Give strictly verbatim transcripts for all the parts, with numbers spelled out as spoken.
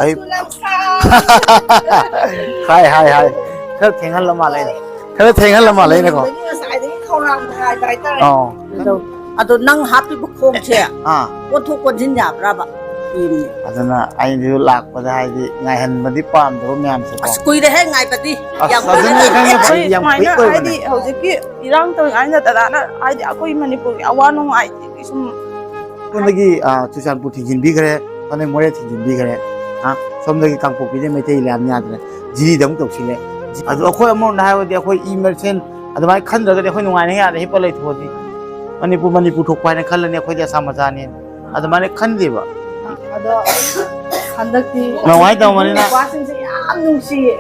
ꯑꯩ ꯍꯥꯏ, ꯍꯥꯏ, ꯍꯥꯏ꯫ ꯈꯔ ꯊꯦꯡꯍꯜꯂ ꯃꯥꯜꯂꯦ ꯑꯩꯅ꯫ ꯈꯔ ꯊꯦꯡꯍꯜꯂ ꯃꯥꯜꯂꯦ ꯑꯩꯅꯀꯣ꯫ ꯉꯁꯥꯏꯗꯒꯤ ꯈꯧꯔꯥꯡꯅ ꯉꯥꯏꯕ ꯍꯥꯏꯇꯥꯔꯦ꯫ ꯑꯧ꯫ ꯑꯗꯣ, ꯑꯗꯣ ꯅꯪ ꯍꯥꯞꯄꯤꯕ ꯈꯣꯡꯁꯦ ꯑꯥ꯫ ꯑꯣꯟꯊꯣꯛ ꯑꯣꯟꯁꯤꯟ ꯌꯥꯕ꯭ꯔꯕ? ꯌꯦꯡꯉꯨꯅꯦ꯫ ꯑꯗꯨꯅ ꯑꯩꯁꯨ ꯂꯥꯛꯄꯗ ꯍꯥꯏꯗꯤ ꯉꯥꯏꯍꯟꯕꯗꯤ ꯄꯥꯝꯗꯕ ꯃꯌꯥꯝꯁꯦꯀꯣ꯫ ꯑꯁ, ꯀꯨꯏꯔꯦꯍꯦ ꯉꯥꯏꯕꯗꯤ꯫ ꯑꯁ, ꯌꯥꯝ ꯑꯗꯨꯅꯦ ꯀꯨꯏꯔꯦ꯫ ꯈꯪꯉꯦ, ꯍꯥꯏꯗꯤ ꯌꯥꯝ ꯁꯨꯃꯥꯏꯅ ꯀꯨꯏ ꯀꯨꯏꯕꯅꯦ꯫ ꯍꯥꯏꯗꯤ ꯍꯧꯖꯤꯛꯀꯤ ꯏꯔꯥꯡ ꯇꯧꯔꯤꯉꯩꯗ ꯗꯗꯥꯅ ꯍꯥꯏꯗꯤ ꯑꯩꯈꯣꯏ ꯃꯅꯤꯄꯨꯔꯒꯤ ꯑꯋꯥ ꯅꯨꯡꯉꯥꯏ ꯁꯨꯝ ꯁꯣꯝꯗꯒꯤ, ꯑ, ꯆꯨꯔꯆꯥꯟꯄꯨꯔ ꯊꯤꯡꯖꯤꯟꯕꯤꯈ꯭ꯔꯦ, ꯁꯣꯝꯗꯒꯤ ꯃꯣꯔꯦ ꯊꯤꯡꯖꯤꯟꯕꯤꯈ꯭ꯔꯦ, ꯑ, ꯁꯣꯝꯗꯒꯤ ꯀꯥꯡꯄꯣꯛꯄꯤꯗꯩ ꯃꯩꯇꯩ ꯂꯥꯟ ꯌꯥꯗ꯭ꯔꯦ, ꯖꯤꯔꯤꯗ ꯑꯃꯨꯛ ꯇꯧꯁꯤꯜꯂꯦ꯫ ꯑꯗꯣ ꯑꯩꯈꯣꯏ ꯑꯃꯔꯣꯝꯗ ꯍꯥꯏꯔꯒꯗꯤ ꯑꯩꯈꯣꯏ ꯏ ꯃꯁꯦꯟ ꯑꯗꯨꯃꯥꯏꯅ ꯈꯟꯗ꯭ꯔꯒꯗꯤ ꯑꯩꯈꯣꯏ ꯅꯨꯡꯉꯥꯏꯅ ꯌꯥꯔꯦ ꯍꯤꯞꯄ ꯂꯩꯊꯣꯛꯑꯗꯤ꯫ ꯃꯅꯤꯄꯨꯔ, ꯃꯅꯤꯄꯨꯔ ꯊꯣꯛꯄ ꯍꯥꯏꯅ ꯈꯜꯂꯅꯤ ꯑꯩꯈꯣꯏꯗꯤ ꯑꯁꯥꯝ ꯃꯆꯥꯅꯦꯅ꯫ ꯑꯗꯨꯃꯥꯏꯅ ꯈꯟꯗꯦꯕ꯫ ꯑꯗꯣ ꯍꯟꯗꯛꯇꯤ ꯅꯨꯡꯉꯥꯏ ꯇꯧꯕꯅꯤꯅ꯫ ꯅꯨꯄꯥꯁꯤꯡꯁꯦ ꯌꯥꯝ ꯅꯨꯡꯁꯤꯌꯦ꯫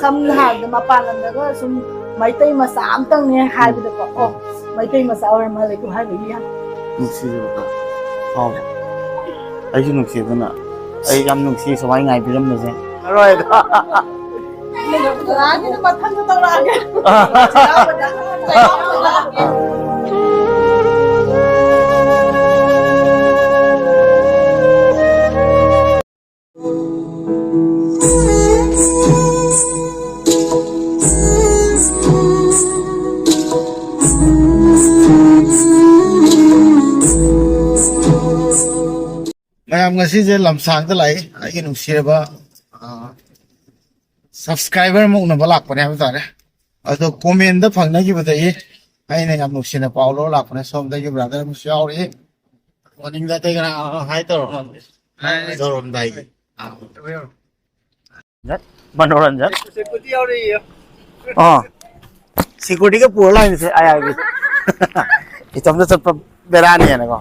ꯁꯝꯅ ꯍꯥꯏꯔꯕꯗ ꯃꯄꯥꯟ ꯂꯝꯗꯒ ꯁꯨꯝ ꯃꯩꯇꯩ ꯃꯆꯥ ꯑꯝꯇꯪꯅꯦ ꯍꯥꯏꯕꯗꯀꯣ, "ꯑꯣ, ꯃꯩꯇꯩ ꯃꯆꯥ ꯑꯣꯏꯔ ꯃꯥꯜꯂꯦꯀꯣ" ꯍꯥꯏꯕꯒꯤ ꯌꯥꯝ ꯅꯨꯡꯁꯤꯌꯦꯕꯀꯣ꯫ ꯑꯥꯎ꯫ ꯑꯩꯁꯨ ꯅꯨꯡꯁꯤ ꯑꯗꯨꯅ꯫ ꯑꯩ ꯌꯥꯝ ꯅꯨꯡꯁꯤ ꯁꯨꯃꯥꯏꯅ ꯉꯥꯏꯕꯤꯔꯝꯕꯁꯦ꯫ ꯑꯔꯣꯏꯗ꯫ ꯗꯗꯥꯒꯤꯗꯣ ꯃꯊꯪꯗ ꯇꯧꯔꯛꯑꯒꯦ꯫ ꯃꯌꯥꯝ ꯉꯁꯤꯁꯦ ꯂꯝꯁꯥꯡꯗ ꯂꯥꯛꯏ꯫ ꯑꯩꯒꯤ ꯅꯨꯡꯁꯤꯔꯕ, ꯑ, subscriber ꯑꯃ ꯎꯅꯕ ꯂꯥꯛꯄꯅꯦ ꯍꯥꯏꯕ ꯇꯥꯔꯦ꯫ ꯑꯗꯣ comment ꯐꯪꯅꯈꯤꯕꯗꯒꯤ ꯑꯩꯅ ꯌꯥꯝ ꯅꯨꯡꯁꯤꯅ ꯄꯥꯎ ꯂꯧꯔ ꯂꯥꯛꯄꯅꯦ꯫ ꯁꯣꯝꯗꯒꯤ brother ꯑꯃꯁꯨ ꯌꯥꯎꯔꯤ꯫ ꯃꯅꯤꯡꯗ ꯑꯇꯩ ꯀꯅꯥ, ꯑ, hi ꯇꯧꯔꯣ꯫ Hi ꯇꯧꯔꯝꯗꯥꯏꯒꯤ꯫ ꯑ꯫ ꯃꯅꯣꯔꯟꯖꯟ꯫ Security ꯌꯥꯎꯔꯤꯌꯦ꯫ ꯑ꯫ Securityꯒ ꯄꯨꯔ ꯂꯥꯛꯏꯅꯦ ꯑꯥꯏ ꯑꯥꯔꯒꯤ꯫ ꯏꯇꯣꯝꯇ ꯆꯠꯄ ꯕꯦꯔꯥꯅꯤꯅꯀꯣ꯫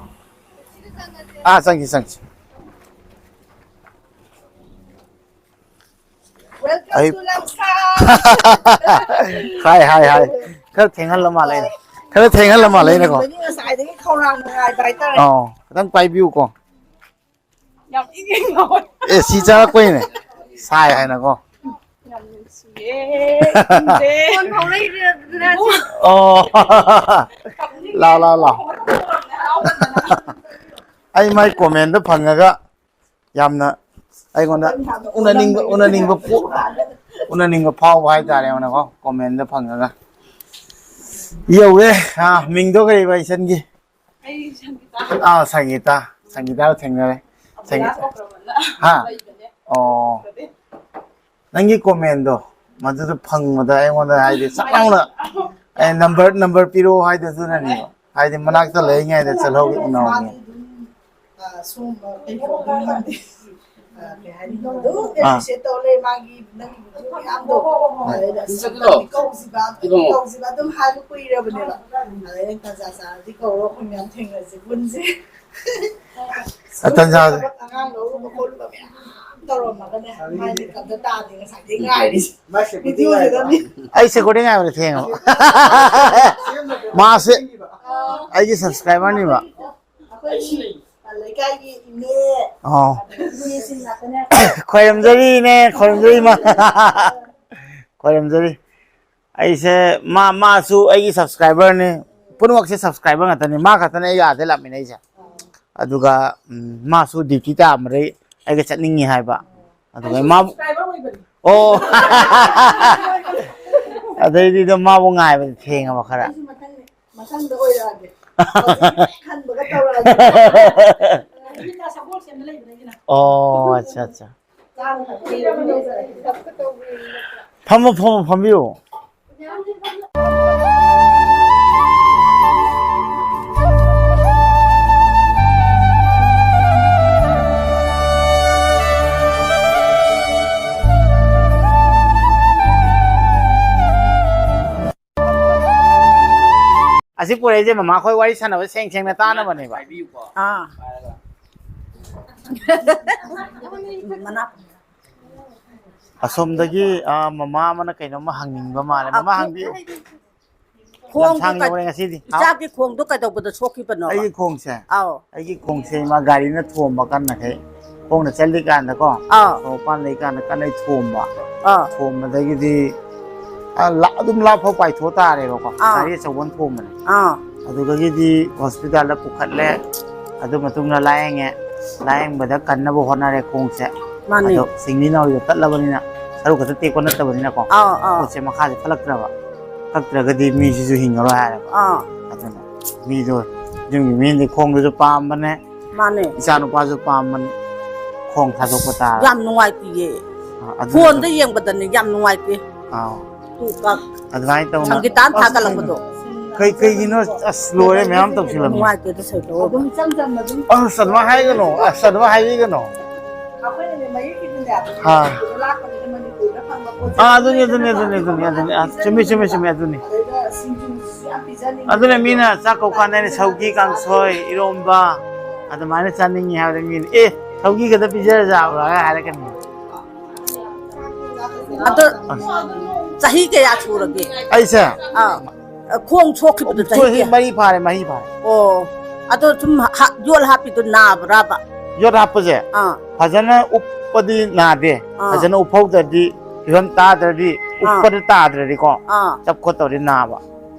ꯑꯥ, ꯆꯪꯁꯤ, ꯆꯪꯁꯤ꯫ ꯑꯩ Welcome to ꯂꯝꯁꯥꯡ꯫ Hi, hi, hi꯫ ꯈꯔ ꯊꯦꯡꯍꯜꯂ ꯃꯥꯜꯂꯦ ꯑꯩꯅ꯫ ꯈꯔ ꯊꯦꯡꯍꯜꯂ ꯃꯥꯜꯂꯦ ꯑꯩꯅꯀꯣ꯫ ꯉꯁꯥꯏꯗꯒꯤ ꯈꯧꯔꯥꯡꯅ ꯉꯥꯏꯕ ꯍꯥꯏꯇꯥꯔꯦ꯫ ꯑꯧ, ꯈꯤꯇꯪ ꯄꯥꯏꯕꯤꯌꯨꯀꯣ꯫ ꯌꯥꯝ ꯏꯪ ꯏꯪ ꯂꯥꯎꯋꯦ꯫ ꯑꯦ ꯁꯤ ꯆꯪꯉꯛꯄꯩꯅꯦ꯫ ꯁꯥꯏ ꯍꯥꯏꯅꯀꯣ꯫ ꯌꯥꯝ ꯅꯨꯡꯁꯤꯌꯦ꯫ ꯏꯪꯁꯦ꯫ ꯐꯣꯟ ꯐꯥꯎꯅꯩꯔꯤꯔ ꯑꯗꯨꯅ ꯁꯤ? ꯑꯣ꯫ ꯂꯥꯎ, ꯂꯥꯎ, ꯂꯥꯎ꯫ ꯑꯩ ꯃꯥꯏ comment ꯐꯪꯉꯒ ꯌꯥꯝꯅ ꯑꯩꯉꯣꯟꯗ ꯎꯅꯅꯤꯡꯕ, ꯎꯅꯅꯤꯡꯕ ꯄꯣ-, ꯎꯅꯅꯤꯡꯕ ꯐꯥꯎꯕ ꯍꯥꯏꯇꯥꯔꯦ, ꯑꯩꯉꯣꯟꯗꯀꯣ, comment ꯐꯪꯉꯒ꯫ ꯌꯧꯔꯦ꯫ ꯑꯥ, ꯃꯤꯡꯗꯣ ꯀꯔꯤꯕ ꯏꯆꯟꯒꯤ? ꯑꯩ ꯁꯪꯒꯤꯇꯥ꯫ ꯑꯥ, ꯁꯪꯒꯤꯇꯥ꯫ ꯁꯪꯒꯤꯇꯥꯒ ꯊꯦꯡꯅꯔꯦ꯫ ꯁꯪꯒꯤ-, ꯑꯕꯤꯅꯥꯁ ꯑꯣꯀ꯭ꯔꯃꯟꯅ ꯍꯥ? ꯂꯩꯕꯅꯦ꯫ ꯑꯣ꯫ ꯅꯪꯒꯤ commentꯗꯣ ꯃꯗꯨꯗ ꯐꯪꯕꯗ ꯑꯩꯉꯣꯟꯗ ꯍꯥꯏꯗꯤ ꯆꯞ ꯂꯥꯎꯅ, ꯑꯦ, number, number ꯄꯤꯔꯛꯑꯣ ꯍꯥꯏꯗꯣ ꯑꯗꯨꯅꯅꯦꯕ꯫ ꯍꯥꯏꯗꯤ ꯃꯅꯥꯛꯇ ꯂꯩꯔꯤꯉꯩꯗ ꯆꯠꯍꯧꯒꯦ, ꯎꯅꯍꯧꯒꯦ꯫ ꯃꯥꯗꯤ ꯑꯗꯨꯝ, ꯑ, ꯁꯣꯝꯕ ꯀꯩ ꯀꯧꯗꯣꯏꯅꯣ ꯈꯪꯗꯦ꯫ ꯑ, ꯀꯩ ꯍꯥꯏꯅꯤ? ꯑꯗꯨꯝ ꯑꯥ꯫ Appreciate ꯇꯧꯔ ꯂꯩ ꯃꯥꯒꯤ, ꯅꯪꯒꯤ video ꯃꯌꯥꯝꯗꯣ꯫ ꯑꯥ꯫ ꯑꯗꯩꯗ ꯑꯁ, ꯑꯗꯨꯝ ꯇꯧꯁꯤꯕ, ꯑꯗꯨꯝ ꯇꯧꯁꯤꯕ ꯑꯗꯨꯝ ꯍꯥꯏꯕ ꯀꯨꯏꯔꯕꯅꯦꯕ꯫ ꯑꯗꯩ ꯑꯩꯅ ꯇꯥꯟꯖꯥ ꯆꯥꯔꯗꯤ ꯀꯧꯔꯣ, ꯑꯩꯈꯣꯏ ꯃꯌꯥꯝ ꯊꯦꯡꯅꯁꯤ, ꯄꯨꯟꯁꯤ꯫ ꯑ, ꯇꯟꯖꯥꯁꯦ꯫ ꯑꯉꯥꯡ ꯂꯧꯔꯨꯕ ꯈꯣꯠꯂꯨꯕ ꯃꯌꯥꯝ ꯇꯧꯔꯝꯃꯒꯅꯦ, ꯃꯥꯏ ꯃꯤꯠꯀ ꯑꯝꯇ ꯇꯥꯗꯦ ꯉꯁꯥꯏꯗꯩ ꯉꯥꯏꯔꯤꯁꯦ꯫ ꯃꯥꯏ ꯁꯦ ꯚꯤꯗꯤꯑꯣꯁꯤꯗꯅꯤ꯫ ꯑꯩ security ꯉꯥꯏꯕꯗ ꯊꯦꯡꯉꯕ꯫ ꯃꯥꯁꯦ ꯑꯩꯒꯤ subscriberꯅꯤꯕ꯫ ꯑꯩꯈꯣꯏꯒꯤ ꯂꯩꯀꯥꯏꯒꯤ ꯏꯅꯦ, ꯑꯣ꯫ ꯑꯗꯒꯤ ꯏꯅꯦꯁꯤꯡ ꯉꯥꯛꯇꯅꯦ꯫ ꯈꯣꯏꯔꯝꯖꯔꯤꯅꯦ, ꯈꯣꯏꯔꯝꯖꯔꯤ ꯏꯃꯥ꯫ ꯈꯣꯏꯔꯝꯖꯔꯤ꯫ ꯑꯩꯁꯦ, ꯃꯥ, ꯃꯥꯁꯨ ꯑꯩꯒꯤ subscriberꯅꯤ꯫ ꯄꯨꯝꯅꯃꯛꯁꯦ subscriber ꯉꯥꯛꯇꯅꯤ꯫ ꯃꯥ ꯈꯛꯇꯅꯦ ꯑꯩꯒ ꯑꯥꯗ ꯂꯥꯛꯃꯤꯟꯅꯩꯁꯦ꯫ ꯑꯗꯨꯒ, ꯎꯝ, ꯃꯥꯁꯨ duty ꯇꯥꯔꯝꯕꯗꯩ ꯑꯩꯒ ꯆꯠꯅꯤꯡꯉꯤ ꯍꯥꯏꯕ꯫ ꯑꯗꯨꯒ ꯑꯩꯁꯨ ꯃꯥ-, subscriber ꯑꯣꯏꯕꯅꯤ꯫ ꯑꯣ꯫ ꯑꯗꯩꯗꯤ ꯑꯗꯨꯝ ꯃꯥꯕꯨ ꯉꯥꯏꯕꯗ ꯊꯦꯡꯉꯕ ꯈꯔ꯫ ꯑꯩꯁꯨ ꯃꯊꯪ, ꯃꯊꯪꯗ ꯑꯣꯏꯔꯛꯑꯒꯦ꯫ ꯍꯧꯖꯤꯛ ꯈꯟꯕꯒ ꯇꯧꯔꯛꯑꯒꯦ꯫ ꯁꯒꯣꯜꯁꯦꯝꯗ ꯂꯩꯕꯅꯦ ꯑꯩꯒꯤꯅ꯫ ꯑꯣ, ꯑꯠꯆꯥ, ꯑꯠꯆꯥ꯫ ꯐꯝꯃꯣ, ꯐꯝꯃꯣ, ꯐꯝꯕꯤꯌꯨ꯫ ꯑꯁꯤ ꯄꯨꯔꯛꯏꯁꯦ ꯃꯃꯥ ꯈꯣꯏ ꯋꯥꯔꯤ ꯁꯥꯟꯅꯕ ꯁꯦꯡ ꯁꯦꯡꯅ ꯇꯥꯅꯕꯅꯦꯕ꯫ ꯑꯥ꯫ ꯑꯁꯣꯝꯗꯒꯤ, ꯑꯥ, ꯃꯃꯥ ꯑꯃꯅ ꯀꯩꯅꯣꯝꯃ ꯍꯪꯅꯤꯡꯕ ꯃꯥꯜꯂꯦ꯫ ꯃꯃꯥ, ꯍꯪꯕꯤꯌꯨ꯫ ꯈꯣꯡꯗꯣ ꯂꯝꯁꯥꯡ ꯀ-, ꯌꯧꯔꯦ ꯉꯁꯤꯗꯤ꯫ ꯍꯥꯎ꯫ ꯏꯆꯥꯒꯤ ꯈꯣꯡꯗꯣ ꯀꯩꯗꯧꯕꯗ ꯁꯣꯛꯈꯤꯕꯅꯣꯕ? ꯑꯩꯒꯤ ꯈꯣꯡꯁꯦ? ꯑꯥꯎ꯫ ꯑꯩꯒꯤ ꯈꯣꯡꯁꯦ ꯏꯃꯥ ꯒꯥꯔꯤꯅ ꯊꯣꯝꯕ ꯀꯟꯅ ꯍꯦꯛ꯫ ꯈꯣꯡꯅ ꯆꯠꯂꯤꯀꯥꯟꯗꯀꯣ, ꯑꯥ꯫ ꯁꯣꯔꯣꯛ ꯃꯄꯥꯟ ꯂꯩꯀꯥꯟꯗ ꯀꯟꯅ ꯊꯣꯝꯕ꯫ ꯑꯥ꯫ ꯊꯣꯝꯕꯗꯒꯤꯗꯤ, ꯑꯥ, ꯂꯥ-, ꯑꯗꯨꯝ ꯂꯥꯞꯐꯥꯎ ꯄꯥꯏꯊꯣꯛ ꯇꯥꯔꯦꯕꯀꯣ꯫ ꯑꯥ꯫ ꯒꯥꯔꯤ ꯑꯆꯧꯕꯅ ꯊꯣꯝꯕꯅꯦ꯫ ꯑꯥ꯫ ꯑꯗꯨꯗꯒꯤꯗꯤ hospitalꯗ ꯄꯨꯈꯠꯂꯦ꯫ ꯑꯗꯨ ꯃꯇꯨꯡꯗ ꯂꯥꯌꯦꯡꯉꯦ꯫ ꯂꯥꯌꯦꯡꯕꯗ ꯀꯟꯅꯕ ꯍꯣꯠꯅꯔꯦ ꯈꯣꯡꯁꯦ꯫ ꯃꯥꯅꯦ꯫ ꯑꯗꯣ ꯁꯤꯡꯂꯤ ꯅꯥꯎꯔꯤꯗꯣ ꯇꯠꯂꯕꯅꯤꯅ, ꯁꯔꯨ ꯈꯛꯇ ꯇꯦꯛꯄ ꯅꯠꯇꯕꯅꯤꯅꯀꯣ, ꯑꯥ, ꯑꯥ꯫ ꯄꯣꯠꯁꯦ ꯃꯈꯥꯁꯦ ꯐꯠꯂꯛꯇ꯭ꯔꯕ꯫ ꯀꯛꯇ꯭ꯔꯒꯗꯤ ꯃꯤꯁꯤꯁꯨ ꯍꯤꯡꯉꯔꯣꯏ ꯍꯥꯏꯔꯦꯕ꯫ ꯑꯥ꯫ ꯑꯗꯨꯅ ꯃꯤꯗꯣ, ꯌꯨꯝꯒꯤ ꯃꯤꯅꯗꯤ ꯈꯣꯡꯗꯨꯁꯨ ꯄꯥꯝꯕꯅꯦ, ꯃꯥꯅꯦ꯫ ꯏꯆꯥ ꯅꯨꯄꯥꯁꯨ ꯄꯥꯝꯕꯅꯦ, ꯈꯣꯡ ꯊꯥꯗꯣꯛꯄ ꯇꯥꯔꯦ꯫ ꯌꯥꯝ ꯅꯨꯡꯉꯥꯏꯇꯤꯌꯦ꯫ ꯑꯥ, ꯑꯗꯨꯅ ꯐꯣꯟꯗ ꯑꯗꯨꯝ ꯌꯦꯡꯕꯗꯅꯦ ꯌꯥꯝ ꯅꯨꯡꯉꯥꯏꯇꯦ꯫ ꯑꯥ꯫ ꯇꯨ ꯀꯛ-, ꯑꯗꯨꯃꯥꯏꯅ ꯇꯧꯅ꯫ ꯁꯪꯒꯤꯇꯥꯟ ꯑꯁ, ꯊꯥꯒꯠꯂꯛꯄꯗꯣ꯫ ꯀꯩ, ꯀꯩꯒꯤꯅꯣ? ꯑꯁ, ꯂꯣꯏꯔꯦ, ꯃꯌꯥꯝ ꯇꯧꯁꯤꯜꯂꯝꯃꯦ꯫ ꯅꯨꯡꯉꯥꯏꯇꯦꯗ ꯁꯩꯗꯣ꯫ ꯑꯗꯨꯝ ꯏꯆꯝ ꯆꯝꯅ ꯑꯗꯨꯝ ꯑꯁ, ꯑꯗꯨꯃꯥꯏꯅ ꯍꯥꯏꯒꯅꯣ꯫ ꯑꯁ, ꯑꯗꯨꯃꯥꯏꯅ ꯍꯥꯏꯕꯤꯒꯅꯣ꯫ ꯑꯩꯈꯣꯏꯅꯅꯦ ꯃꯌꯦꯛꯀꯤꯗꯤꯅꯦ, ꯑꯥ꯫ ꯃꯅꯤꯄꯨꯔꯗ ꯂꯥꯛꯄꯅꯤꯅ ꯃꯅꯤꯄꯨꯔꯗ ꯐꯪꯕ ꯄꯣꯠꯁꯦ ꯑꯥ, ꯑꯗꯨꯅꯤ, ꯑꯗꯨꯅꯤ, ꯂꯩꯗꯅ ꯑꯗꯨꯅꯤ, ꯑꯗꯨꯅꯤ, ꯑꯗꯨꯅꯤ꯫ ꯑꯥ, ꯆꯨꯝꯃꯤ, ꯆꯨꯝꯃꯤ, ꯆꯨꯝꯃꯤ, ꯑꯗꯨꯅꯤ꯫ ꯑꯗꯩꯗ ꯁꯤꯡꯖꯨꯁꯤꯁꯨ ꯌꯥꯝ ꯄꯤꯖꯅꯤꯡꯉꯤ꯫ ꯑꯗꯨꯅ ꯃꯤꯅ ꯆꯥꯛ ꯀꯧꯀꯥꯟꯗ ꯑꯩꯅ ꯁꯧꯒꯤ, ꯀꯥꯡꯁꯣꯏ, ꯏꯔꯣꯝꯕ ꯑꯗꯨꯃꯥꯏꯅ ꯆꯥꯅꯤꯡꯉꯤ ꯍꯥꯏꯕꯗ ꯃꯤꯅ, "ꯑꯦ, ꯁꯧꯒꯤ ꯈꯛꯇ ꯄꯤꯖꯔ ꯆꯥꯕ꯭ꯔꯥ?" ꯍꯥꯏꯔꯛꯀꯅꯤ꯫ ꯑꯗꯣ ꯆꯍꯤ ꯀꯌꯥ ꯁꯨꯔꯒꯦ? ꯑꯩꯁꯦ? ꯑꯥ꯫ ꯈꯣꯡ ꯁꯣꯛꯈꯤꯕꯗꯣ ꯆꯍꯤ ꯆꯍꯤ ꯀꯌꯥ? ꯃꯔꯤ ꯐꯥꯔꯦ, ꯃꯔꯤ ꯐꯥꯔꯦ꯫ ꯑꯣ꯫ ꯑꯗꯣ ꯁꯨꯝ ꯍꯥ-, ꯌꯣꯠ ꯍꯥꯞꯄꯤꯗꯣ ꯅꯥꯕ꯭ꯔꯥꯕ? ꯌꯣꯠ ꯍꯥꯞꯄꯁꯦ? ꯑꯥ꯫ ꯐꯖꯅ ꯎꯞꯄꯗꯤ ꯅꯥꯗꯦ꯫ ꯑꯥ꯫ ꯐꯖꯅ ꯎꯞꯍꯧꯗ꯭ꯔꯗꯤ, ꯐꯤꯕꯝ ꯇꯥꯗ꯭ꯔꯗꯤ, ꯑꯥ꯫ ꯎꯞꯄꯗ ꯇꯥꯗ꯭ꯔꯗꯤꯀꯣ, ꯑꯥ꯫ ꯆꯞ ꯈꯣꯠ ꯇꯧꯔꯗꯤ ꯅꯥꯕ꯫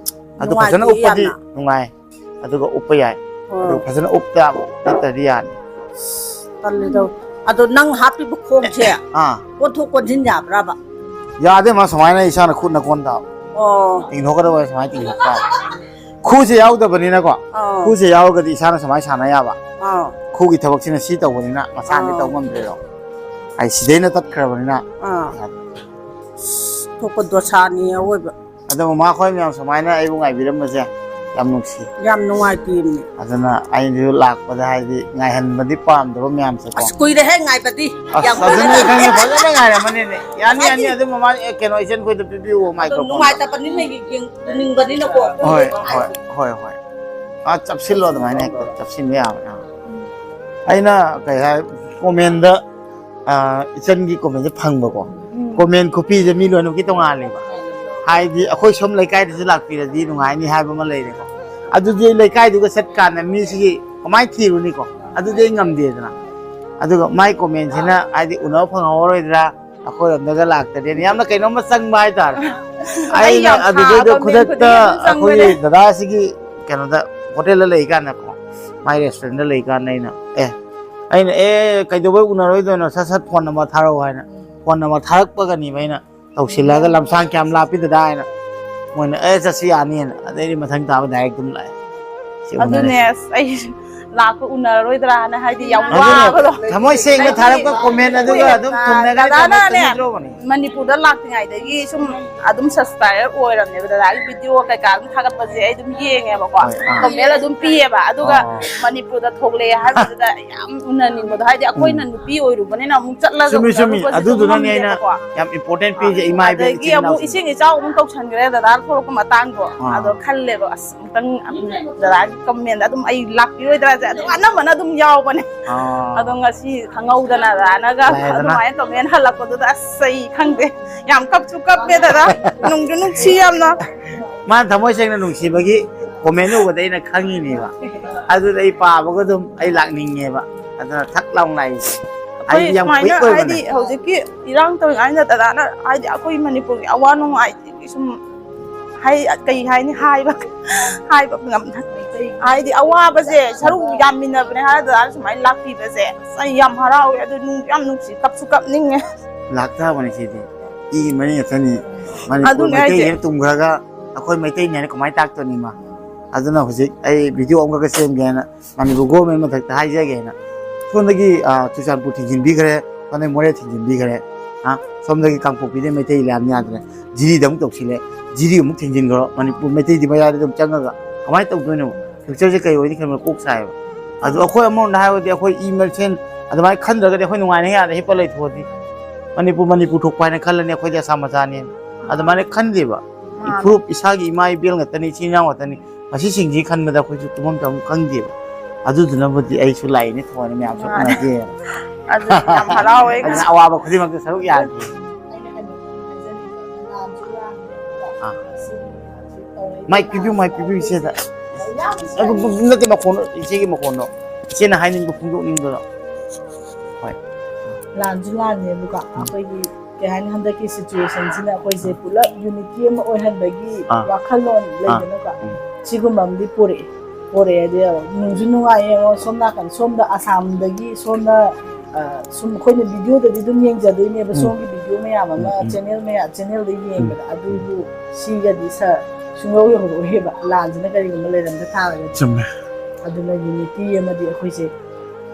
ꯑꯗꯣ ꯐꯖꯅ ꯅꯨꯡꯉꯥꯏꯇꯦ ꯎꯞꯄꯗꯤ ꯌꯥꯝꯅ꯫ ꯅꯨꯡꯉꯥꯏ꯫ ꯑꯗꯨꯒ ꯎꯞꯄ ꯌꯥꯏ꯫ ꯑꯣ꯫ ꯑꯗꯨꯒ ꯐꯖꯅ ꯎꯞꯇ ꯌꯥꯕ ꯅꯠꯇ꯭ꯔꯗꯤ ꯌꯥꯅꯤ꯫ ꯑꯁ, ꯇꯜꯂꯤꯗ꯫ ꯑꯗꯣ ꯅꯪ ꯍꯥꯞꯄꯤꯕ ꯈꯣꯡꯁꯦ ꯑꯥ꯫ ꯑꯣꯟꯊꯣꯛ ꯑꯣꯟꯁꯤꯟ ꯌꯥꯕ꯭ꯔꯥꯕ? ꯌꯥꯗꯦ, ꯃꯥ ꯁꯨꯃꯥꯏꯅ ꯏꯁꯥꯅ ꯈꯨꯠꯅ ꯀꯣꯟ ꯇꯥꯕ꯫ ꯑꯣ꯫ ꯇꯤꯡꯊꯣꯛꯀꯗꯕ ꯁꯨꯃꯥꯏꯅ ꯇꯤꯡꯊꯣꯛ ꯇꯥꯕ꯫ ꯈꯨꯁꯦ ꯌꯥꯎꯗꯕꯅꯤꯅꯀꯣ꯫ ꯑꯥ꯫ ꯈꯨꯁꯦ ꯌꯥꯎꯔꯒꯗꯤ ꯏꯁꯥꯅ ꯁꯨꯃꯥꯏꯅ ꯁꯥꯟꯅ ꯌꯥꯕ꯫ ꯑꯥ꯫ ꯈꯨꯒꯤ ꯊꯕꯛꯁꯤꯅ ꯁꯤ ꯇꯧꯕꯅꯤꯅ ꯃꯁꯥꯅꯗꯤ ꯑꯥ꯫ ꯇꯧ ꯉꯝꯗ꯭ꯔꯦꯗꯣ꯫ ꯑꯩ ꯁꯤꯗꯩꯅ ꯇꯠꯈ꯭ꯔꯕꯅꯤꯅ ꯑꯥ꯫ ꯌꯥꯗꯦ꯫ ꯑꯁ, ꯊꯣꯛꯄ ꯗꯣꯁꯥꯅꯤ ꯑꯑꯣꯏꯕ꯫ ꯑꯗꯣ ꯃꯃꯥ ꯈꯣꯏ ꯃꯌꯥꯝ ꯁꯨꯃꯥꯏꯅ ꯑꯩꯕꯨ ꯉꯥꯏꯕꯤꯔꯝꯕꯁꯦ ꯌꯥꯝ ꯅꯨꯡꯁꯤ꯫ ꯌꯥꯝ ꯅꯨꯡꯉꯥꯏꯇꯦꯃꯤ꯫ ꯑꯗꯨꯅ ꯑꯩꯁꯨ ꯂꯥꯛꯄꯗ ꯍꯥꯏꯗꯤ ꯉꯥꯏꯍꯟꯕꯗꯤ ꯄꯥꯝꯗꯕ ꯃꯌꯥꯝꯁꯦꯀꯣ꯫ ꯑꯁ, ꯀꯨꯏꯔꯦꯍꯦ ꯉꯥꯏꯕꯗꯤ꯫ ꯑꯁ, ꯌꯥꯝ ꯑꯗꯨꯅꯦ ꯀꯨꯏꯔꯦ꯫ ꯈꯪꯉꯦ, ꯐꯖꯅ ꯉꯥꯏꯔꯝꯃꯅꯤꯅꯦ꯫ ꯌꯥꯅꯤ, ꯌꯥꯅꯤ, ꯍꯥꯏꯗꯤ ꯑꯗꯨ ꯃꯃꯥ, ꯑꯦ, ꯀꯩꯅꯣ, ꯏꯆꯟ ꯈꯣꯏꯗ ꯄꯤꯕꯤꯌꯨ ꯑꯗꯨ microphone꯫ ꯅꯨꯡꯉꯥꯏꯇꯕꯅꯤꯅ ꯌꯦꯡ-, ꯌꯦꯡꯅꯤꯡꯕꯅꯤꯅꯀꯣ꯫ ꯍꯣꯏ, ꯍꯣꯏ, ꯍꯣꯏ, ꯍꯣꯏ꯫ ꯑꯥ, ꯆꯞꯁꯤꯜꯂꯣ, ꯑꯗꯨꯃꯥꯏꯅ ꯍꯦꯛꯇ ꯆꯞꯁꯤꯟꯕ ꯌꯥꯕꯅꯦ꯫ ꯑꯩꯅ ꯀꯩ ꯍꯥꯏ, comment ꯗ ꯑꯥ, ꯏꯆꯟꯒꯤ comment ꯁꯦ ꯐꯪꯕꯀꯣ꯫ ꯎꯝ꯫ Comment ꯈꯨꯄꯤꯁꯦ ꯃꯤ ꯂꯣꯏꯅꯃꯛꯀꯤ ꯇꯣꯉꯥꯜꯂꯦꯕ꯫ ꯍꯥꯏꯗꯤ ꯑꯩꯈꯣꯏ ꯁꯣꯝ ꯂꯩꯀꯥꯏꯗꯁꯨ ꯂꯥꯛꯄꯤꯔꯗꯤ ꯅꯨꯡꯉꯥꯏꯅꯤ ꯍꯥꯏꯕ ꯑꯃ ꯂꯩꯔꯦꯀꯣ꯫ ꯑꯗꯨꯗꯤ ꯑꯩ ꯂꯩꯀꯥꯏꯗꯨꯒ ꯆꯠꯀꯥꯟꯗ ꯃꯤꯁꯤꯒꯤ ꯀꯃꯥꯏꯅ ꯊꯤꯔꯨꯅꯤꯀꯣ? ꯑꯗꯨꯗꯤ ꯑꯩ ꯉꯝꯗꯦꯗꯅ꯫ ꯑꯗꯨꯒ ꯃꯥꯏ comment ꯁꯤꯅ ꯍꯥꯏꯗꯤ ꯎꯅꯕ ꯐꯪꯍꯧꯔꯣꯏꯗ꯭ꯔꯥ? ꯑꯩꯈꯣꯏꯔꯣꯝꯗꯒ ꯂꯥꯛꯇ꯭ꯔꯗꯤꯅ ꯌꯥꯝꯅ ꯀꯩꯅꯣꯝꯃ ꯆꯪꯕ ꯍꯥꯏꯇꯥꯔꯦ꯫ ꯑꯩ ꯑꯩꯅ ꯌꯥꯝ ꯑꯗꯨꯗꯩꯗ ꯁꯥꯕ ꯃꯤꯡ ꯈꯨꯗꯛꯇ ꯈꯨꯗꯤꯡꯒꯤ ꯑꯗꯨꯝ ꯑꯩꯈꯣꯏꯒꯤ ꯆꯪꯕꯅꯦ꯫ ꯗꯗꯥꯁꯤꯒꯤ ꯀꯩꯅꯣꯗ, hotel ꯗ ꯂꯩꯀꯥꯟꯗꯀꯣ, ꯃꯥꯏ restaurant ꯗ ꯂꯩꯀꯥꯟꯗ ꯑꯩꯅ, "ꯑꯦ, ꯑꯩꯅ, "ꯑꯦ, ꯀꯩꯗꯧꯕꯩ ꯎꯅꯔꯣꯏꯗꯣꯏꯅꯣ? ꯁꯠ ꯁꯠ ꯐꯣꯟ ꯅꯝꯕꯔ ꯊꯥꯔꯛꯑꯣ" ꯍꯥꯏꯅ ꯐꯣꯟ ꯅꯝꯕꯔ ꯊꯥꯔꯛꯄꯒꯅꯤꯕ ꯑꯩꯅ ꯇꯧꯁꯤꯜꯂꯒ, "ꯂꯝꯁꯥꯡ ꯀꯌꯥꯝ ꯂꯥꯞꯄꯤ ꯗꯗꯥ?" ꯍꯥꯏꯅ ꯃꯣꯏꯅ, "ꯑꯦ, ꯆꯠꯁꯤ ꯌꯥꯅꯤꯅ", ꯑꯗꯩꯗꯤ ꯃꯊꯪ ꯇꯥꯕ ꯗꯥꯏꯔꯦꯛ ꯑꯗꯨꯝ ꯂꯥꯛꯑꯦ꯫ ꯁꯤ ꯑꯗꯨꯅꯦ, ꯎꯅꯔꯁꯤ꯫ ꯑꯁ, ꯑꯩ ꯂꯥꯛꯄ ꯎꯅꯔꯔꯣꯏꯗ꯭ꯔꯥꯅ, ꯍꯥꯏꯗꯤ ꯌꯥꯝ ꯑꯗꯨꯅꯦ, ꯋꯥꯕꯗꯣ꯫ ꯊꯃꯣꯏ ꯁꯦꯡꯅ ꯍꯥꯏꯗꯤ ꯊꯥꯔꯛꯄ ꯀꯣꯃꯦꯟ ꯑꯗꯨꯒ ꯑꯗꯨꯝ ꯊꯨꯡꯅꯈ꯭ꯔꯦ, ꯗꯗꯥꯅꯅꯦ ꯇꯧꯔꯛꯇꯕ ꯅꯠꯇ꯭ꯔꯣꯕꯅꯦ? ꯃꯅꯤꯄꯨꯔꯗ ꯂꯥꯛꯇ꯭ꯔꯤꯉꯩꯗꯒꯤ ꯁꯨꯝ ꯑꯗꯨꯝ ꯁꯕꯁꯀ꯭ꯔꯥꯏꯕꯔ ꯑꯣꯏꯔꯕꯅꯦꯕ, ꯗꯗꯥꯒꯤ ꯚꯤꯗꯤꯑꯣ ꯀꯩꯀꯥ ꯑꯗꯨꯝ ꯊꯥꯒꯠꯄꯁꯦ ꯑꯩ ꯑꯗꯨꯝ ꯌꯦꯡꯉꯦꯕꯀꯣ꯫ ꯍꯣꯏ, ꯑꯥ꯫ ꯀꯃꯦꯟ ꯑꯗꯨꯝ ꯄꯤꯌꯦꯕ, ꯑꯗꯨꯒ ꯑꯣ꯫ ꯃꯅꯤꯄꯨꯔꯗ ꯊꯣꯛꯂꯛꯑꯦ ꯍꯥꯏꯕꯗꯨꯗ ꯌꯥꯝ ꯎꯅꯅꯤꯡꯕꯗꯣ, ꯍꯥꯏꯗꯤ ꯑꯩꯈꯣꯏꯅ ꯎꯝ꯫ ꯅꯨꯄꯤ ꯑꯣꯏꯔꯨꯕꯅꯤꯅ ꯑꯃꯨꯛ ꯆꯠꯂꯒ ꯆꯨꯝꯃꯤ, ꯆꯨꯝꯃꯤ꯫ ꯎꯅꯔꯨꯕꯁꯦ ꯑꯗꯨꯝ ꯑꯗꯨꯗꯨꯅꯅꯦ ꯑꯩꯅ ꯉꯝꯗꯦꯕꯀꯣ꯫ ꯌꯥꯝ ꯏꯝꯄꯣꯔꯇꯦꯟ ꯄꯤꯔꯤꯁꯦ, ꯏꯃꯥ ꯏꯕꯦꯟ ꯑꯗꯒꯤ ꯏꯆꯤꯟ ꯑꯃꯨꯛ ꯏꯅꯥꯎꯁꯤꯡ꯫ ꯏꯁꯤꯡ ꯏꯆꯥꯎ ꯑꯃꯨꯛ ꯇꯧꯁꯟꯈ꯭ꯔꯦ ꯗꯗꯥ ꯊꯣꯛꯂꯛꯄ ꯃꯇꯥꯡꯗꯣ꯫ ꯑꯥ꯫ ꯑꯗꯣ ꯈꯜꯂꯦꯕ, ꯑꯁ, ꯑꯃꯨꯛꯇꯪ ꯗꯗꯥꯒꯤ ꯀꯃꯦꯟꯗ ꯑꯗꯨꯝ ꯑꯩ ꯂꯥꯛꯄꯤꯔꯣꯏꯗ꯭ꯔꯥꯁꯦ ꯑꯗꯨꯝ ꯑꯅꯝꯕꯅ ꯑꯗꯨꯝ ꯌꯥꯎꯕꯅꯦ꯫ ꯑꯥ꯫ ꯑꯗꯣ ꯉꯁꯤ ꯈꯪꯍꯧꯗꯅ ꯗꯗꯥꯅꯒ ꯂꯥꯛꯑꯦꯗꯅ꯫ ꯑꯗꯨꯃꯥꯏꯅ ꯀꯃꯦꯟ ꯍꯜꯂꯛꯄꯗꯨꯗ, ꯑꯁ, ꯑꯩ ꯈꯪꯗꯦ, ꯌꯥꯝ ꯀꯞꯁꯨ ꯀꯞꯄꯦ ꯗꯗꯥ, ꯅꯨꯡꯁꯨ ꯅꯨꯡꯁꯤ ꯌꯥꯝꯅ꯫ ꯃꯥꯅ ꯊꯃꯣꯏ ꯁꯦꯡꯅ ꯅꯨꯡꯁꯤꯕꯒꯤ ꯀꯣꯃꯦꯟ ꯎꯕꯗ ꯑꯩꯅ ꯈꯪꯉꯤꯅꯦꯕ꯫ ꯑꯗꯨꯗ ꯑꯩ ꯄꯥꯕꯒ ꯑꯗꯨꯝ ꯑꯩ ꯂꯥꯛꯅꯤꯡꯉꯦꯕ꯫ ꯑꯗꯨꯅ ꯊꯛ ꯂꯥꯎ ꯂꯥꯛꯏꯁꯦ꯫ ꯑꯩꯈꯣꯏ ꯑꯩꯗꯤ ꯌꯥꯝ ꯁꯨꯃꯥꯏꯅ quick ꯑꯣꯏꯕꯅꯦ꯫ ꯍꯥꯏꯗꯤ ꯍꯧꯖꯤꯛꯀꯤ ꯏꯔꯥꯡ ꯇꯧꯔꯤꯉꯩꯗ ꯗꯗꯥꯅ ꯍꯥꯏꯗꯤ ꯑꯩꯈꯣꯏ ꯃꯅꯤꯄꯨꯔꯒꯤ ꯑꯋꯥ ꯅꯨꯡꯉꯥꯏ ꯁꯨꯝ ꯍꯥꯏ-, ꯀꯩ ꯍꯥꯏꯅꯤ, ꯍꯥꯏꯕ ꯍꯥꯏꯕ ꯉꯝꯗ-, ꯍꯥꯏꯗꯤ ꯑꯋꯥꯕꯁꯦ ꯁꯔꯨꯛ ꯌꯥꯃꯤꯟꯅꯕꯅꯦ ꯍꯥꯏꯔ ꯗꯗꯥꯅ ꯁꯨꯃꯥꯏꯅ ꯂꯥꯛꯄꯤꯕꯁꯦ ꯑꯁ ꯑꯩ ꯌꯥꯝ ꯍꯔꯥꯎꯋꯦ꯫ ꯑꯗꯨ ꯅꯨꯡꯁꯨ ꯌꯥꯝ ꯅꯨꯡꯁꯤ, ꯀꯞꯁꯨ ꯀꯞꯅꯤꯡꯉꯦ꯫ ꯂꯥꯛꯇꯥꯕꯅꯤ ꯁꯤꯗꯤ꯫ ꯏꯒꯤ ꯃꯔꯤ ꯉꯥꯛꯇꯅꯤ꯫ ꯃꯅꯤꯄꯨꯔ ꯑꯗꯨꯅꯦ ꯃꯩꯇꯩ ꯍꯥꯏꯁꯦ꯫ ꯍꯦꯛ ꯇꯨꯝꯈ꯭ꯔꯒ ꯑꯩꯈꯣꯏ ꯃꯩꯇꯩꯅꯦꯅ ꯀꯃꯥꯏꯅ ꯇꯥꯛꯇꯣꯏꯅꯤ ꯏꯃꯥ? ꯑꯗꯨꯅ ꯍꯧꯖꯤꯛ ꯑꯩ ꯚꯤꯗꯤꯑꯣ ꯑꯃꯈꯛ ꯁꯦꯝꯒꯦ ꯍꯥꯏꯅ ꯃꯅꯤꯄꯨꯔ ꯒꯣꯔꯃꯦꯟ ꯃꯊꯛꯇ ꯍꯥꯏꯖꯒꯦ ꯍꯥꯏꯅ ꯁꯣꯝꯗꯒꯤ, ꯑ, ꯆꯨꯔꯆꯥꯟꯄꯨꯔ ꯊꯤꯡꯖꯤꯟꯕꯤꯈ꯭ꯔꯦ, ꯁꯣꯝꯗꯒꯤ ꯃꯣꯔꯦ ꯊꯤꯡꯖꯤꯟꯕꯤꯈ꯭ꯔꯦ, ꯑ, ꯁꯣꯝꯗꯒꯤ ꯀꯥꯡꯄꯣꯛꯄꯤꯗ ꯃꯩꯇꯩ ꯂꯥꯟ ꯌꯥꯗ꯭ꯔꯦ, ꯖꯤꯔꯤꯗ ꯑꯃꯨꯛ ꯇꯧꯁꯤꯜꯂꯦ, ꯖꯤꯔꯤ ꯑꯃꯨꯛ ꯊꯤꯡꯖꯤꯟꯈ꯭ꯔꯣ, ꯃꯅꯤꯄꯨꯔ ꯃꯩꯇꯩꯗꯤ ꯃꯌꯥꯏꯗ ꯑꯗꯨꯝ ꯆꯪꯉꯒ ꯀꯃꯥꯏꯅ ꯇꯧꯗꯣꯏꯅꯣ? ꯐ꯭ꯌꯨꯆꯔꯁꯦ ꯀꯩ ꯑꯣꯏꯅꯤ ꯈꯟꯕꯗ ꯀꯣꯛ ꯁꯥꯏꯌꯦꯕ꯫ ꯑꯗꯣ ꯑꯩꯈꯣꯏ ꯑꯃꯔꯣꯝꯗ ꯍꯥꯏꯔꯗꯤ ꯑꯩꯈꯣꯏ ꯏ ꯃꯁꯦꯟ ꯑꯗꯨꯃꯥꯏꯅ ꯈꯟꯗ꯭ꯔꯒꯗꯤ ꯑꯩꯈꯣꯏ ꯅꯨꯡꯉꯥꯏꯅ ꯌꯥꯔꯦ ꯍꯤꯞꯄ ꯂꯩꯊꯣꯛꯑꯗꯤ꯫ ꯃꯅꯤꯄꯨꯔ ꯃꯅꯤꯄꯨꯔ ꯊꯣꯛꯄ ꯍꯥꯏꯅ ꯈꯜꯂꯅꯤ ꯑꯩꯈꯣꯏꯗꯤ ꯑꯁꯥ ꯃꯆꯥꯅꯦꯅ꯫ ꯑꯗꯨꯃꯥꯏꯅ ꯈꯟꯗꯦꯕ꯫ ꯃꯥꯅꯦ꯫ ꯏꯐꯨꯔꯨꯞ ꯏꯁꯥꯒꯤ ꯏꯃꯥ ꯏꯕꯦꯜ ꯉꯥꯛꯇꯅꯤ, ꯏꯆꯤꯟ ꯏꯅꯥꯎ ꯉꯥꯛꯇꯅꯤ꯫ ꯃꯁꯤꯁꯤꯡꯁꯤ ꯈꯟꯕꯗ ꯑꯩꯈꯣꯏꯁꯨ ꯇꯨꯝꯐꯝ ꯆꯥꯐꯝ ꯈꯪꯗꯦꯕ꯫ ꯑꯗꯨꯗꯨꯅꯕꯨꯗꯤ ꯑꯩꯁꯨ ꯂꯥꯛꯏꯅꯦ ꯊꯑꯣꯏꯅ ꯃꯌꯥꯝꯁꯨ ꯃꯥꯅꯦ꯫ ꯎꯅꯒꯦꯅ꯫ ꯑꯗꯨ ꯌꯥꯝ ꯍꯔꯥꯎꯋꯦ꯫ ꯑꯗꯨꯅ ꯑꯋꯥꯕ ꯈꯨꯗꯤꯡꯃꯛꯇ ꯁꯔꯨꯛ ꯌꯥꯒꯦ꯫ ꯑꯥ꯫ ꯃꯥꯏꯛ ꯄꯤꯕꯤꯌꯨ, ꯃꯥꯏꯛ ꯄꯤꯕꯤꯌꯨ ꯏꯆꯦꯗ꯫ ꯑꯗꯨ ꯅꯠꯇꯦ, ꯃꯈꯣꯟ, ꯏꯆꯦꯒꯤ ꯃꯈꯣꯟꯗꯣ꯫ ꯏꯆꯦꯅ ꯍꯥꯏꯅꯤꯡꯕ ꯐꯣꯡꯗꯣꯛꯅꯤꯡꯕꯗꯣ꯫ ꯍꯣꯏ꯫ ꯂꯥꯟꯁꯨ ꯂꯥꯟꯅꯦꯕꯀꯣ, ꯑꯩꯈꯣꯏꯒꯤ ꯀꯩ ꯍꯥꯏꯅꯤ, ꯍꯟꯗꯛꯀꯤ ꯁꯤꯆꯨꯋꯦꯁꯟꯁꯤꯅ ꯑꯩꯈꯣꯏꯁꯦ ꯄꯨꯂꯞ ꯌꯨꯅꯤꯇꯤ ꯑꯃ ꯑꯣꯏꯍꯟꯕꯒꯤ ꯑꯥ꯫ ꯋꯥꯈꯜꯂꯣꯟ ꯂꯩꯗꯅꯀꯣ, ꯎꯝ꯫ ꯁꯤꯒꯨꯝꯕ ꯑꯃꯗꯤ ꯄꯨꯔꯛꯑꯦ꯫ ꯄꯣꯔꯛꯑꯦ꯫ ꯑꯗꯨ ꯅꯨꯡꯁꯨ ꯅꯨꯡꯉꯥꯏꯌꯦ꯫ ꯌꯦꯡꯉꯣ, ꯁꯣꯝ ꯅꯥꯀꯟ ꯁꯣꯝꯗ ꯑꯁꯥꯝꯗꯒꯤ ꯁꯣꯝꯗ, ꯑ, ꯁꯨꯝ ꯑꯩꯈꯣꯏꯅ ꯚꯤꯗꯤꯑꯣꯗꯗꯤ ꯑꯗꯨꯝ ꯌꯦꯡꯖꯗꯣꯏꯅꯦꯕ, ꯎꯝ꯫ ꯁꯣꯝꯒꯤ ꯚꯤꯗꯤꯑꯣ ꯃꯌꯥꯝ ꯑꯃ, ꯎꯝ, ꯎꯝ꯫ ꯆꯦꯅꯦꯜ ꯃꯌꯥꯝ, ꯆꯦꯅꯦꯜꯗ ꯌꯦꯡꯕꯗ꯫ ꯎꯝ꯫ ꯑꯗꯨꯕꯨ ꯁꯤꯒꯗꯤ ꯁ-, ꯁꯨꯡꯌꯧ ꯌꯧꯔꯛꯑꯣꯏꯕ, ꯂꯥꯟꯁꯤꯅ ꯀꯔꯤꯒꯨꯝꯕ ꯂꯩꯔꯝꯗ ꯇꯥꯔꯒꯗꯤ꯫ ꯆꯨꯝꯃꯦ꯫ ꯑꯗꯨꯅ ꯌꯨꯅꯤꯇꯤ ꯑꯃꯗꯤ ꯑꯩꯈꯣꯏꯁꯦ